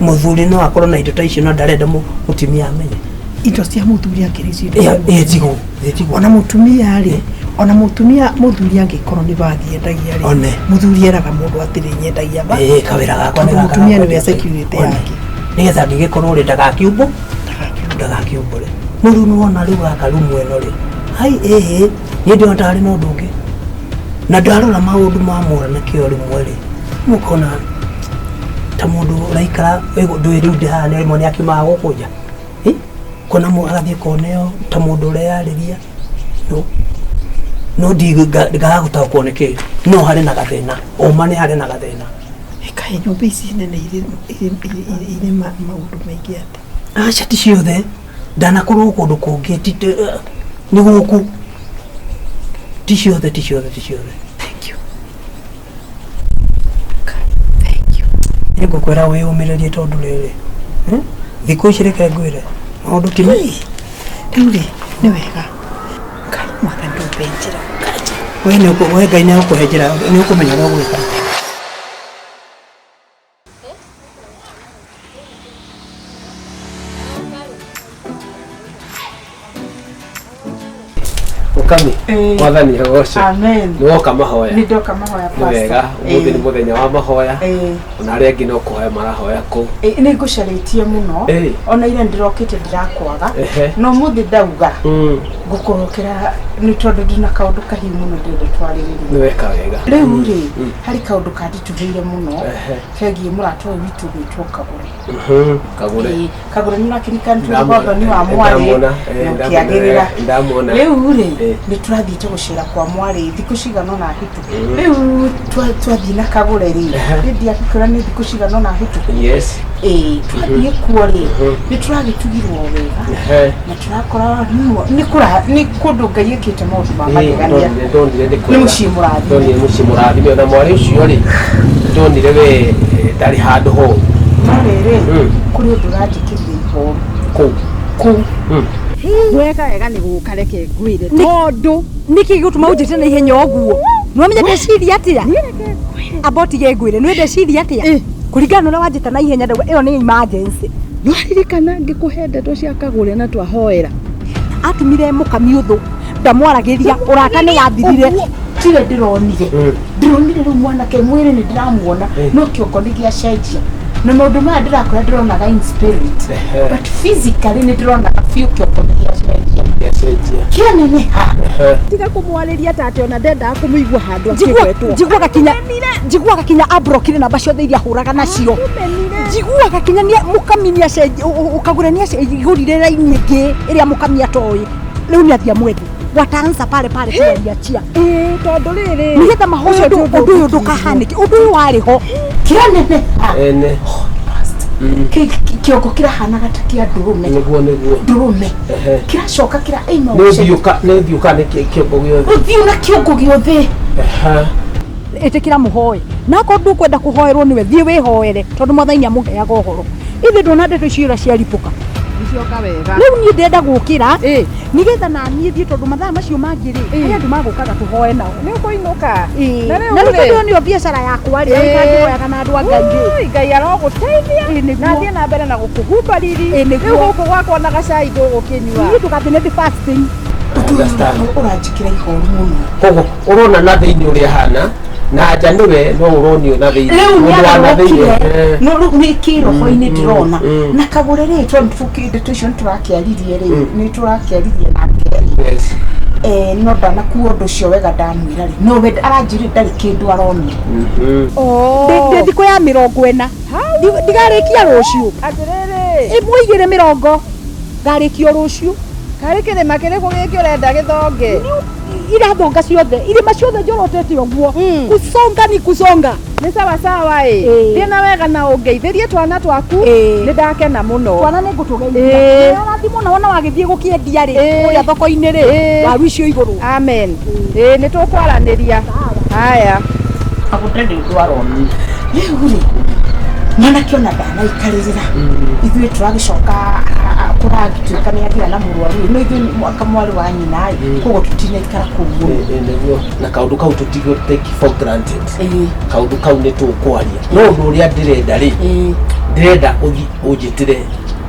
mũthuri no akorwo na indo ta icio no ndarenda mũtumia amenye. Indo cia mũthuri akĩrĩ cio. Ĩ tigwo, ĩ tigwo. Ona mũtumia rĩ, ona mũtumia mũthuri angĩkorwo nĩ bathi endagia rĩ, One. mũthuri eraga mũndũ atĩrĩ nyendagia ba. Ĩ kawĩra gakwa nĩ Tondũ gaka mũtumia gakwendia nĩwe security One. yake. Nĩgetha angĩgĩkorwo rĩ ndagakiumbu ndagakiumbũre. No rĩu nĩwona rĩu gaka rumu ĩno rĩ, hai ĩhĩ niĩ ndĩrona ta harĩ na ũndũ ũngĩ. Na ndarora maũndũ ma mora na kĩo rĩmwe rĩ, mũkona ta mũndũ ũraikara ndũĩ rĩu ndĩ haha nĩ rĩmwe nĩ akiumaga gũkũ nja. Kona agathiĩ koneo ta mũndũ ũreyarĩria. No no ngaga gũtaũkwo nĩ kĩ no harĩ na gathĩna ũma nĩ harĩ na gathĩna. Kaĩ nyũmba ici nene irĩ maũndũ maingĩ atĩa? Aca ti ciothe ndanakorwo kũndũ kũngĩ nĩ gũkũ ti ciothe ti ciothe ti ciothe. Thank you. Thank you. Nĩngũkwĩra wĩyũmĩrĩrie tondũ rĩrĩ thikũ ici reke ngwĩre maũndũ ti rĩu rĩ nĩ wega Ngai mwathani ndũmbe njĩra. We we Ngai nĩ egũkũhe njĩra nĩ ũkũmenya ũrĩa ũgwĩka. Mukami mwathani agocwo. Amen. Nĩ woka mahoya. Nĩ ndoka mahoya. Nĩ wega, ũmũthĩ nĩ mũthenya wa mahoya. Ona arĩa angĩ no kũhoya marahoya kũu. Nĩ ngũcarĩtie mũno. Ona ira ndĩrokĩte ndĩrakwaga. No mũthĩ ndauga ngũkũrokera nĩ tondũ ndĩna kaũndũ kahiũ mũno ndĩrenda twarĩrĩrie. Nĩ weka wega. Rĩu rĩ, harĩ kaũndũ kanditũhĩire mũno kegiĩ mũrata ũyũ witũ gwĩtwo Kagũre. Kagũre. Kagũre nĩ ũrakĩririkana twĩ gwathoni wa mwarĩ na ũkĩagĩrĩra. Ndamwona. Rĩu rĩ, nĩ tũrathiĩte gũcera kwa mwarĩ thikũ cigana ũna hĩtũku. Rĩu twathiĩ na Kagũre rĩ, nĩ ndiakĩkwĩra nĩ thikũ cigana ũna hĩtũku. Yes. Ĩĩ, twathiĩ kuo rĩ, nĩ tũragĩtugirwo wega na tũrakora nĩ kũndũ Ngai ĩkĩte maũndũ ma magegania. Ndonire nĩ Nĩ mũciĩ mũrathime. Ndonire mũciĩ mũrathime ona mwarĩ ũcio rĩ, ndonire we ndarĩ handũ horu. No rĩrĩ, kũrĩ ũndũ ũranjĩkĩrire ihoru. Kũu. Kũu. Wega wega nĩ gũka, reke ngwĩre tondũ nĩkĩ gĩgũtũma ũnjĩte na ihenya ũguo? Nĩwamenya ndeciria atĩa? Amba ũtige ngwĩre, nĩ ndeciria atĩa kũringana na ũrĩa wanjĩta na ihenya, ndauga ĩyo nĩ emergency. Nĩwaririkana ngĩkũhe ndeto cia Kagũre na twahoera? Atumire mũkami ũthũ, ndamwaragĩria, ũrata nĩ wathirire. Tiwe ndĩronire, ndĩronire rĩu mwanake mwĩrĩ nĩ ndĩramuona, no kĩongo nĩ gĩacenjia na maũndũ maya ndĩrakora ndĩronaga in spirit, but physically nĩ ndĩronaga biũ kĩongo nĩ gĩacenjia. Gĩacenjia. Kĩaneneha. Tiga kũmwarĩria ta atĩ ona ndendaga kũmũigua handũ akĩgwetwo. Njiguaga kinya, njiguaga kinya ambrokire namba ciothe iria ahũraga nacio. Njiguaga kinya mũkami nĩ Kagũre nĩ agũrire raini ĩngĩ ĩrĩa mũkami atoĩ. Rĩu nĩ athiĩ amwethe, wataanza pale pale tuliachia. Tondũ rĩrĩ, nĩgetha mahoya ũndũ ũyũ ndũkahanĩke, ũndũ ũyũ warĩ ho. Kĩaneneha. Ene. Kĩongo kĩrahanaga ta kĩa ndũrũme. Nĩguo nĩguo. Ndũrũme kĩracoka kĩra ĩma. Nĩ ũthiũ ka nĩ kĩongo gĩothe. Ũthiũ na kĩongo gĩothe. Ĩtĩkĩra mũhoe, na akorwo ndũkwenda kũhoerwo nĩwe, thiĩ wĩhoere, tondũ mwathani nĩ amũheaga ũhoro. Ithe ndona ndeto icio ira ciaripũka. Nĩcioka wega. Rĩu niĩ ndĩrenda gũkĩra nĩgetha na niĩ thiĩ, tondũ mathaa macio mangĩ rĩ, harĩ andũ magũkaga tũhoe nao. Nĩ ũkũinũka. Na rĩu tondũ ĩyo nĩyo biacara yakwa rĩ, ngĩhoyaga na andũ a Ngai rĩ. Ngai arogũteithia na athiĩ na mbere na gũkũhumba riri. Rĩu gũkũ gwakwa na gacai ndũgũkĩnyua. Niĩ ndũgathiĩ nĩ fasting. Ũranjĩkĩra ihoru mũno. Koguo ũrona na thĩinĩ ũrĩa hana na nja nĩwe, no ũronio na thĩinĩ. Rĩu Mũndũ wa na thĩinĩ. Nĩagarũrũkire, no rĩu nĩ kĩroho-inĩ ndĩrona na Kagũre rĩ, tondũ ndeto icio nĩ tũrakĩaririe rĩ, nĩ tũrakĩaririe nake rĩ, no ndanakuo ũndũ ũcio wega ndamwĩra rĩ, no we aranjĩrire ndarĩ kĩndũ aronire. Ndĩ thikũ ya 40, ndigarĩkia rũciũ. Atĩrĩrĩ, ĩmwe igĩrĩ mĩrongo ngarĩkio rũciũ. Karĩ kĩrĩma kĩrĩkũ gĩkĩ ũrenda gĩthonge? Irathonga ciothe, irĩma ciothe njorotete ũguo, kusonga ni kusonga. Nĩ sawa sawa ĩ. Thiĩ na wega na ũngeithĩrie twana twaku, nĩ ndakena mũno. Twana nĩ ngũtũgeithia. Ũrathimwo na wona wagĩthiĩ gũkĩendia rĩ, kũrĩa thoko-inĩ rĩ, waru icio igũrũ. Amen. Ĩĩ, nĩ tũkwaranĩria. Haya. Kagũre ndarĩ ũndũ arona. Rĩu rĩ, mwanake ona ndanaikarĩrĩra, ithuĩ tũragĩcoka kũragĩtuĩka nĩ agĩa na mũrwaru, no ithuĩ mwaka mwarĩ wa nyina ĩ, koguo tũtinaikara kũu mũno. Nĩguo, na kaũndũ kau tũtigũ take for granted. Kaũndũ kau nĩ tũkwaria, no ũndũ ũrĩa ndĩrenda rĩ, ndĩrenda ũthi ũnjĩtĩre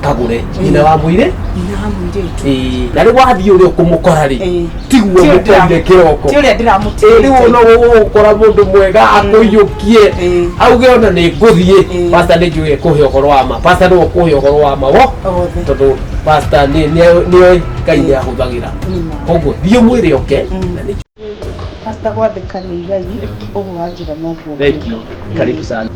Kagũre, nyina wa mũirĩ. Nyina wa mũirĩtu. Na rĩu wathiĩ ũrĩa ũkũmũkora rĩ, tiguo mũkorire kĩroko. Ti ũrĩa ndĩramũtigĩte. Rĩu no ũgũkora mũndũ mwega akũiyũkie auge ona nĩ ngũthiĩ. Pastor nĩ njũĩ ekũhe ũhoro wa ma, pastor nĩwe ũkũhe ũhoro wa ma wo, tondũ pastor nĩoĩ Ngai nĩ ahũthagĩra. Koguo thiĩ ũmwĩre oke na nĩ Pastor, gwathĩka nĩ igai, ũguo wanjĩra noguo. Thank you. Karibu sana.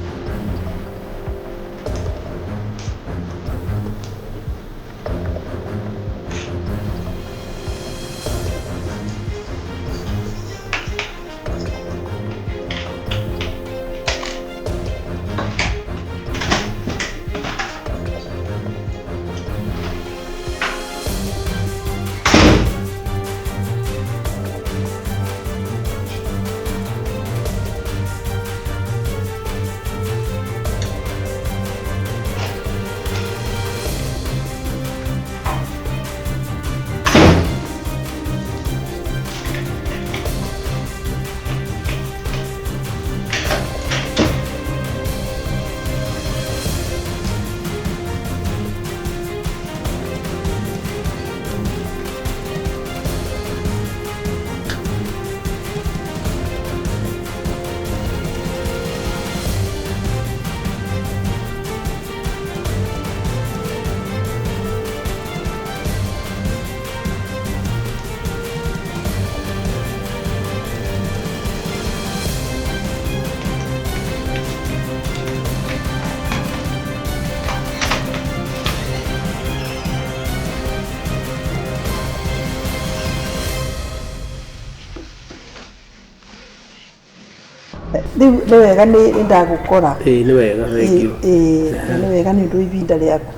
Rĩu nĩ wega nĩ ndagũkora. Ĩĩ nĩ wega, thengiũ. Ĩĩ, na nĩ wega nĩ ũndũ wa ihinda rĩaku.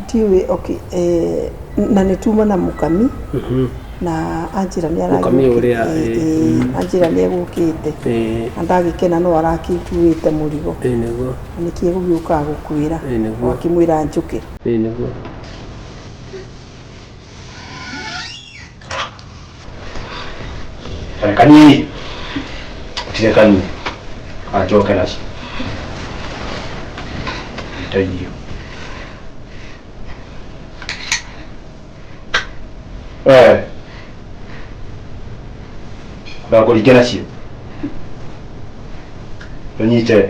Ndiũĩ, okay, na nĩ tuma na mũkami na anjĩra nĩ Mũkami ũrĩa, ĩĩ. Anjĩra nĩ egũkĩte na ndagĩkena no arakĩkuĩte mũrigo. Ĩĩ nĩguo. Na nĩkĩ egũgĩũkaga gũkwĩra. Ĩĩ nĩguo. Wakĩmwĩra njũke. Ĩĩ nĩguo. Kanini utire kanini anjoke nacio ndeithio we ndakũringe nacio ũnyite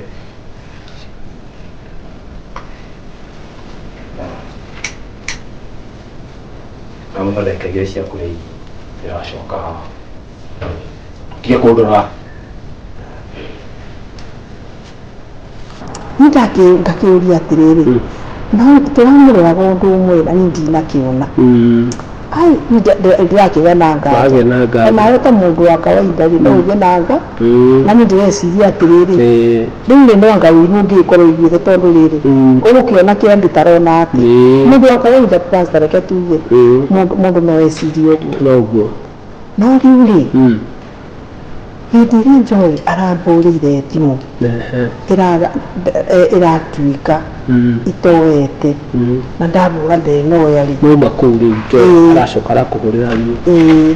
kamũtha ndagĩka igĩrĩ cia kũrĩa irio ndĩracoka haha tige kũndora. Niĩ ndakĩũria atĩrĩrĩ, no tũramũroraga ũndũ ũmwe na niĩ ndinakĩona. Ai, niĩ ndĩrakĩgĩa na nganja. Wagĩa na nganja. Onawe ta mũndũ wa kawaida rĩ, no ũgĩe na nga. Na niĩ ndĩreciria atĩrĩrĩ, rĩu rĩ no anga ũiru ũngĩgĩkorwo ũiguĩte tondũ rĩrĩ, ũgũkĩona kĩambi tarona atĩ. Mũndũ wa kawaida pastor, reke tuge, mũndũ no ecirie ũguo. Noguo. No rĩu rĩ, hĩndĩ ĩrĩa Joy arambũrĩire thimũ ĩratuĩka itoete na ndabũra ndenoya rĩ. Mauma kũu rĩu Joy aracoka arakũhũrĩra thimũ. Ĩĩ.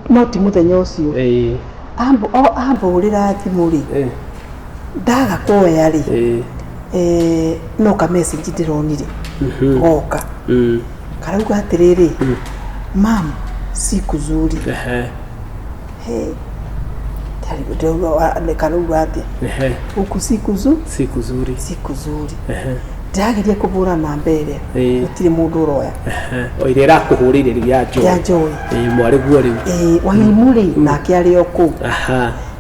No ti mũthenya ũcio ambũrĩra thimũ rĩ, ndaga kuoya rĩ, no ka message ndĩronire goka karauga atĩrĩrĩ, mam siku zuri. Karauga atĩa gũkũ siku zu Siku zuri. Siku zuri. Ndĩrageria kũbũra namba ĩrĩa gũtirĩ mũndũ ũroya. O ĩrĩa ĩrakũhũrĩire rĩu ya Joy. Ya Joy. Ĩĩ mwarĩguo rĩu. Ĩĩ Wairimũ rĩ, nake arĩ o kũu.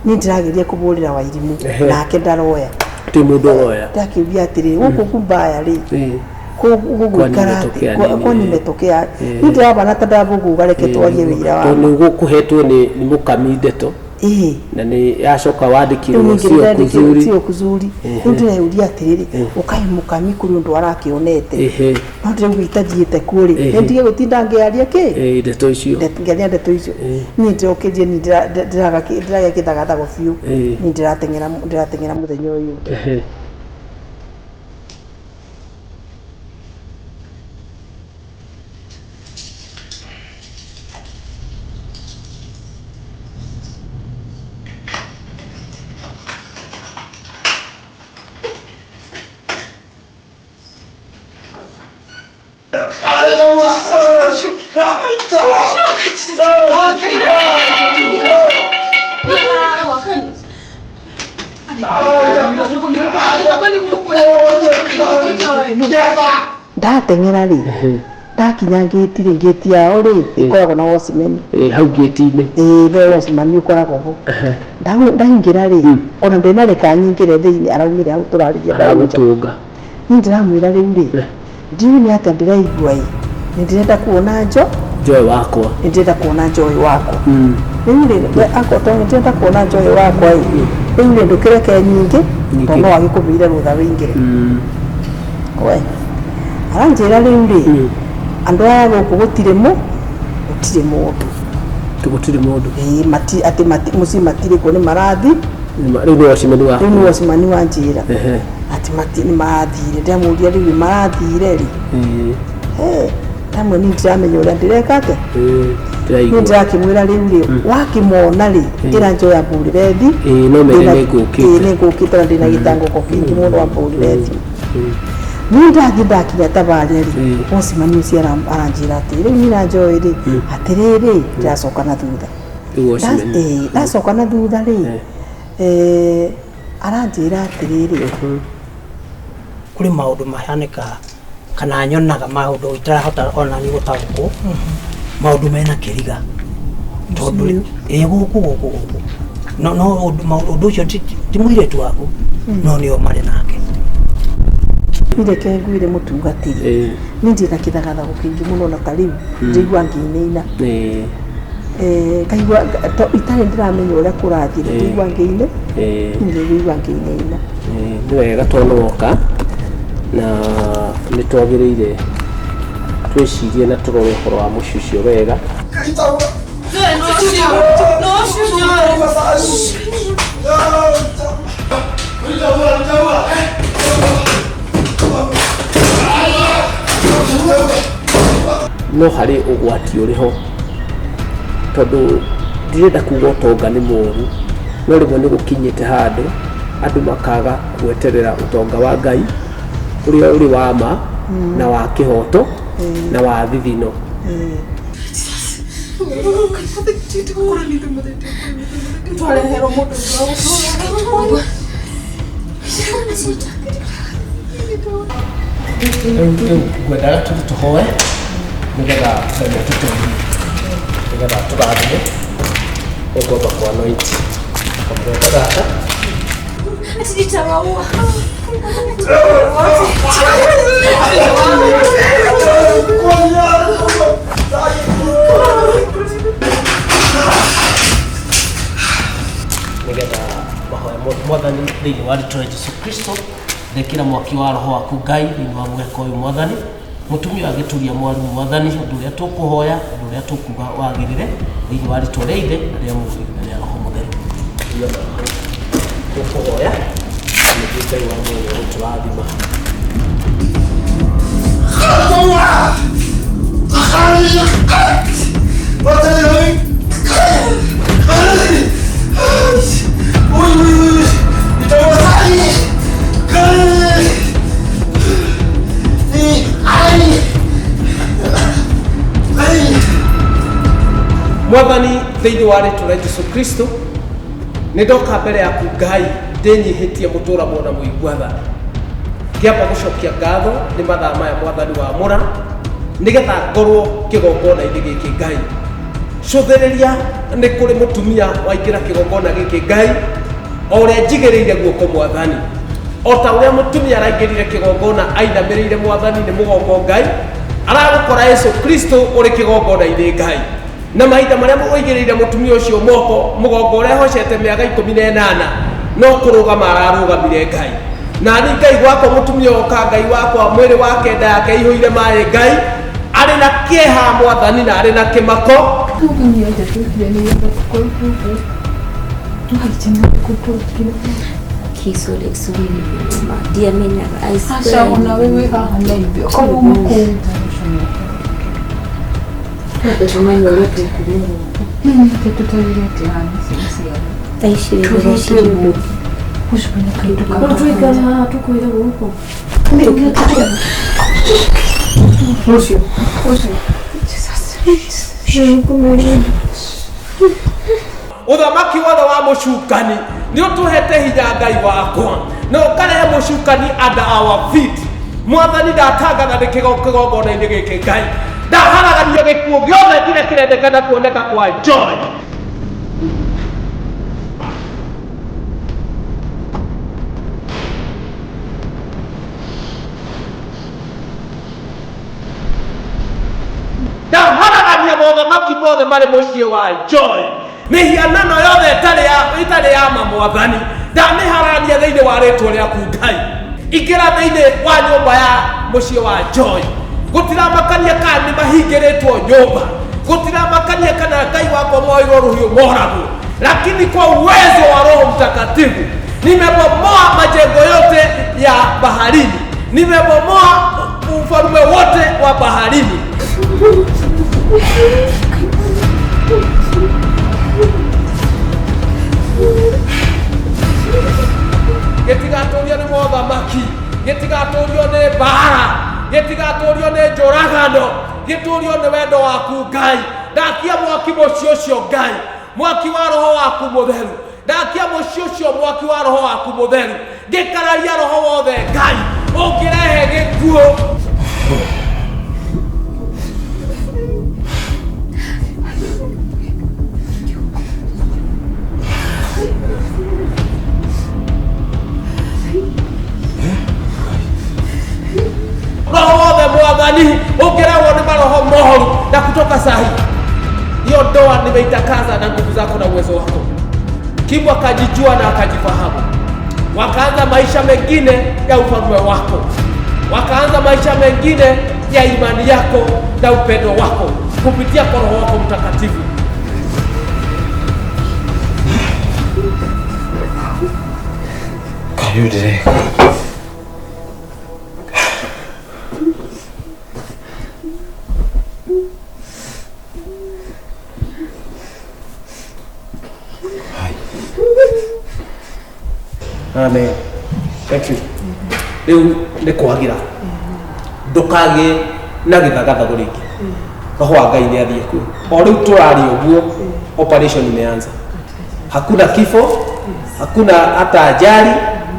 Niĩ ndĩrageria kũbũrĩra Wairimũ nake ndaroya. Gũtirĩ mũndũ ũroya. Ndakĩũria atĩrĩrĩ, gũkũ kumbaya rĩ, gũgũikara atĩ kwani imetokea? Niĩ ndĩrabana ta ndabũguga, reke twarie wĩira wa Tondũ nĩ ũgũkũhetwo nĩ mũkami ndeto. Ĩĩ. Na nĩ yacoka wandĩkirwo Rĩu sio ningĩ kuzuri. sio kuzuri. Rĩu ndĩreyũria atĩrĩrĩ, ũkaĩ mũkami kũrĩ ũndũ arakĩonete? No ndĩrauga itathiĩte kuo rĩ, nĩ ndige gũtinda ngĩaria kĩ? Ĩĩ ndeto icio. Ngĩaria ndeto icio. Niĩ ndĩrokĩrie niĩ ndĩragĩa kĩthagathago biũ. Niĩ ndĩrateng'era ndĩrateng'era mũthenya ũyũ ũngĩ. Ndateng'era rĩ, ndakinya ngĩti rĩ, ngĩti yao rĩ ĩkoragwo na watchman. Ĩĩ hau ngĩti-inĩ. Ĩĩ no watchman ũkoragwo ho. Ndaingĩra rĩ, ona ndenareka nyingĩre thĩinĩ, araumire hau tũrarĩria Aragũtũnga. Niĩ ndĩramwĩra rĩu rĩ, ndiũĩ nĩ atĩa ndĩraigua ĩ, nĩ ndĩrenda kuona Joy wakwa. Nĩ ndĩrenda kuona Joy wakwa. Rĩu rĩ, akorwo tondũ nĩ ndĩrenda kuona Joy wakwa ĩ, rĩu rĩ ndũkĩreke nyingĩ, tondũ no agĩkũbĩire rũtha wĩingĩre. We aranjĩra rĩu rĩ, andũ aya gũkũ gũtirĩ gũtirĩ mũndũ. Gũtirĩ mũndũ. Ĩĩ mati atĩ mati mũciĩ matirĩ kuo nĩ marathi. Rĩu nĩ watchman wa. Rĩu nĩ watchman wanjĩra. Atĩ mati nĩ marathire. Ndĩramũria rĩu marathire rĩ. Ndamwe niĩ ndiramenya ũrĩa ndĩreka atĩa. Niĩ ndĩrakĩmwĩra rĩu rĩ, wakĩmona rĩ, ĩra Joy ambũrĩre thi. Ĩĩ no mere nĩ ngũkĩte. Ĩĩ nĩ ngũkĩte na ndĩna gĩtangũko kĩingĩ mũno ambũrĩre thimũ. Niĩ ndathiĩ ndakinya tabarĩa rĩ, watchman ũcio aranjĩra atĩ rĩu niĩ na Joy rĩ, atĩrĩrĩ, ndĩracoka na thutha. Ĩĩ ndacoka na thutha rĩ, aranjĩra atĩrĩrĩ, Kũrĩ maũndũ mahanĩkaga kana nyonaga maũndũ itarahota ona niĩ gũtaũkwo, maũndũ mena kĩriga tondũ ĩ gũkũ gũkũ gũkũ no no ũndũ ũcio ti mũirĩtu waku no nĩo marĩ nake. Reke ngwĩre mũtungatĩri, niĩ ndĩ na kĩthagathago kĩingĩ mũno na ta rĩu njigua ngĩinaina, ngaigua itarĩ ndĩramenya ũrĩa kũrathiĩ, ngaigua ngĩine ngaigua ngĩinaina. Nĩ wega tondũ woka na nĩ twagĩrĩire twĩcirie na tũrore ũhoro wa mũciĩ ũcio wega. No harĩ ũgwati ũrĩ ho tondũ ndirenda kuga ũtonga nĩ mũru, no rĩmwe nĩ gũkinyĩte handũ andũ makaga gweterera ũtonga wa Ngai ũrĩa ũrĩ wa ma na wa kĩhoto na wa thithino. Twareherwo mũndũ. Rĩu ngwendaga tũthiĩ tũhoe nĩgetha Ngai atũteithie nĩgetha tũrathime. Nĩngwamba kwa anoint kamũgeka gaka. Ati nitawaua. Nĩgetha mahoya mwathani thĩinĩ wa rĩtwa rĩa Jesu Kristo, ndekĩra mwaki wa roho waku Ngai thĩinĩ wa mũgeka ũyũ mwathani, mũtumia agĩturia mwaru mwathani, ũndũ ũrĩa tũkũhoya, ũndũ ũrĩa tũkuga wagĩrĩre thĩinĩ wa rĩtwa rĩa Ithe na rĩa Mũriũ na rĩa Roho Mũtheru. Tũkũhoya nĩguo Ngai wa muoyo ũtũrathima. Mwathani thĩinĩ wa rĩtwa rĩa Jesu Kristo, nĩ ndoka mbere yaku Ngai ndĩnyihĩtie mũtũra mwona mũigua tha, ngĩamba gũcokia ngatho nĩ mathaa maya mwathani wa mũra nĩgetha ngorwo kĩgongona-inĩ gĩkĩ Ngai. Cũthĩrĩria nĩ kũrĩ mũtumia waingĩra kĩgongona gĩkĩ Ngai, o ũrĩa njigĩrĩire guoko mwathani, o ta ũrĩa mũtumia araingĩrire kĩgongona ainamĩrĩire mwathani nĩ mũgongo Ngai, aragũkora Yesu Kristo ũrĩ kĩgongona-inĩ Ngai. Na mahinda marĩa ũigĩrĩire mũtumia ũcio moko mũgongo ũrĩa hocete mĩaka 18 no kũrũgama ararũgamire Ngai. Na ni Ngai gwakwa mũtumia oka Ngai wakwa mwĩrĩ wake nda yake ihũire maĩ Ngai, arĩ na kĩeha mwathani na arĩ na kĩmako. Okay, sorry, mama. Ndiamenyaga, I swear. Aca ona wewe haha na ithuĩ korwo uma kũu. Tumenya ũrĩa tũkũrĩa. Nĩ tũtarire atĩa haha nĩ ciana. Thaa ici rĩ, ũndũ. No tũikare haha tũkwĩre gũkũ. Rũciũ. Rũciũ. Ũthamaki wothe wa mũcukani nĩ ũtũhete hinya Ngai wakwa, na ũkarehe mũcukani under our feet. Mwathani ndatangatha nĩ kĩgongona-inĩ gĩkĩ Ngai, ndaharagania gĩkuũ gĩothe kĩrĩa kĩrendekana kuoneka kwa Joy. Ndaharagania mothamaki mothe marĩ mũciĩ wa Joy, mĩhianano yothe ĩtarĩ ya ma mwathani, ndamĩharagania thĩinĩ wa rĩtwa rĩaku Ngai. Ingĩra thĩinĩ wa nyũmba ya mũciĩ wa Joy, gũtiramakania kana nĩ mahingĩrĩtwo nyũmba, gũtiramakania kana Ngai wakwa moirwo rũhiũ moragwo, lakini kwa uwezo wa Roho Mtakatifu nimebomoa majengo yote ya baharini, nimebomoa ufalme wote wa baharini. Gĩtigatũrio nĩ mothamaki, gĩtigatũrio nĩ mbara, gĩtigatũrio nĩ njũragano, gĩtũrio nĩ wendo waku Ngai. Ndakia mwaki mũciĩ ũcio Ngai, mwaki wa roho waku mũtheru. Ndakia mũciĩ ũcio mwaki wa roho waku mũtheru, ngĩkararia roho wothe Ngai Ũngĩrehe gĩkuũ. Roho wothe Mwathani ũngĩrehwo nĩ maroho moru, na kutoka sahi hiyo ndoa nimeitakaza na nguvu zako na uwezo wako. Kibu akajijua na akajifahamu, wakaanza maisha mengine ya ufalme wako, wakaanza maisha mengine ya imani yako na upendo wako kupitia kwa Roho wako Mtakatifu. Kayudire. Amen. Thank you. Rĩu nĩ kwagira ndũkagĩe na gĩthagathago rĩngĩ. Roho wa Ngai nĩ athiĩ kuo. O rĩu tũraria ũguo, operation imeanza. Hakuna kifo, hakuna hata ajali,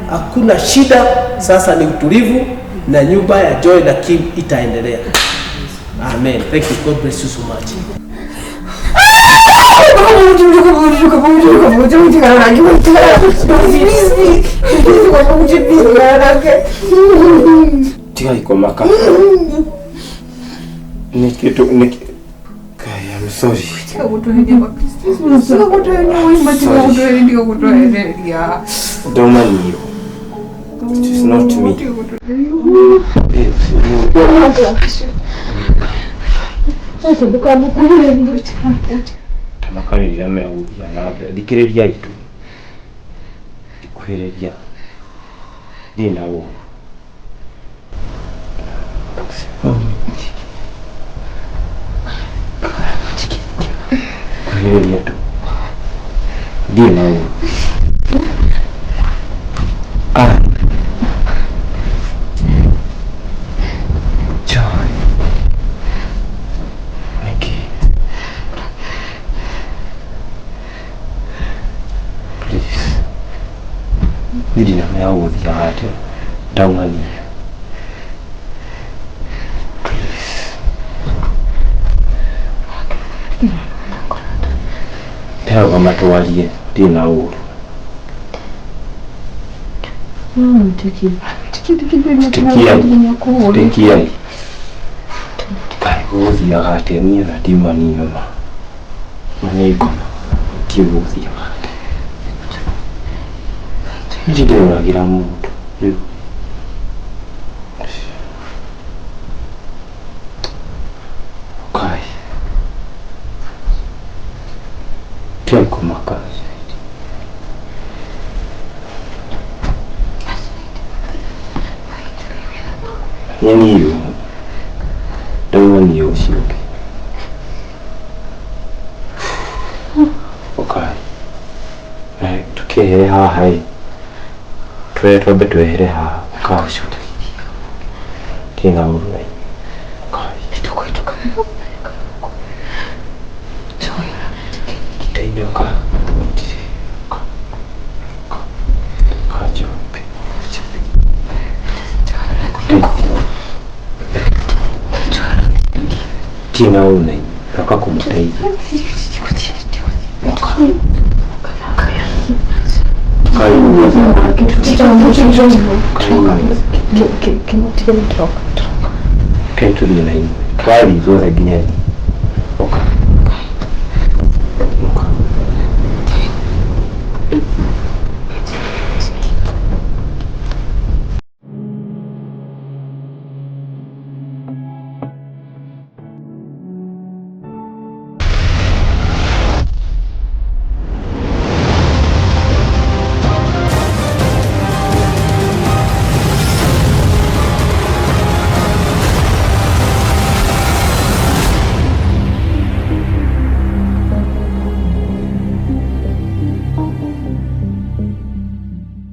hakuna shida. Sasa ni utulivu na nyumba ya Joy na Kim itaendelea. Amen. Thank you. God bless you so much. Tiga ikomaka. Nikitu niki. Kai, I'm sorry. Don't mind you. It is not me. Tamakarĩria megũthiĩ na mbere. Thikĩrĩria itu. Thikuhĩrĩria. Thiĩ na ũũ. Kuhĩrĩria tu. Thiĩ na ũũ. Ah. Joy. Nikki. Please. Ndirĩ na ya gũthiaga atĩa ndauma niĩ. Please. Ndĩrauga twarie, ndirĩ na ũru. Tikiai. Kaĩ gũgũthiaga atĩa niĩ ona ndiuma niĩ ma. Ma nĩ ngoma. Ndiũĩ gũgũthiaga atĩa. Niĩ ndĩroragĩra mũndũ rĩu. Kai. Tigai kũmaka. Nyeni iyo. Ndauma niĩ ũcio ũngĩ. Ũkai. Tũkĩehere haha ĩ. Twambe twehere haha. Ũkai. Ndirĩ na ũru na inyuĩ. Ũkai. Ndainũka. Ũka Njũmbĩ. Ndirĩ na ũru na inyuĩ. Ndoka kũmũteithia. Kai tũthiĩ na inyuĩ. Twathiĩ ithuothe nginya Ũka.